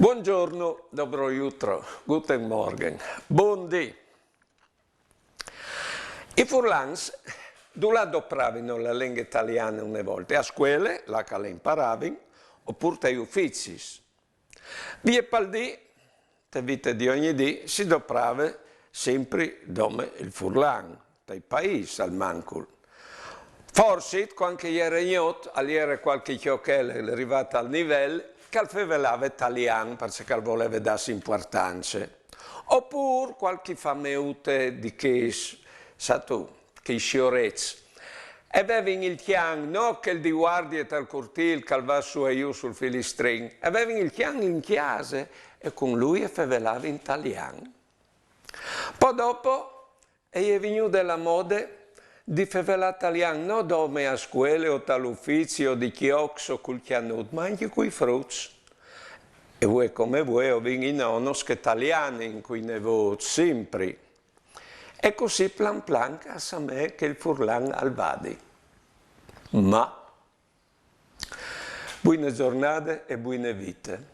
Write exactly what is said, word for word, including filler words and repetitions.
Buongiorno, dobro jutro, guten Morgen, bundì. I furlans dulà dopravino la lenghe taliane une volte? A scuele, là che le imparavin, opûr tai uficis. Vie pal dì, te vite di ogni dì, si doprave simpri dome il furlan, tai paîs almancul. Forsit, cuant che jere gnot, al jere cualchi cjochel rivât al nivel che al fevelave talian, parcè che al voleve dâsi impuartance. Opûr cualchi fameute di chês, sâstu, chei siorets. E vevin il cjan, no chel di guardie tal curtîl che al va sù e jù sul filistrin, e vevin il cjan in cjase e cun lui e fevelavin talian. Po dopo e je vignude la mode di fevelâ talian no dome a scuele o tal ufici o di cjocs o cul cjanut, ma ancje cui fruts. E vuê come vuê o vin i nonos che talianin cui nevôts, simpri. E cussì plan plan, a somee che il furlan al vadi. Ma, buine zornade e buine vite.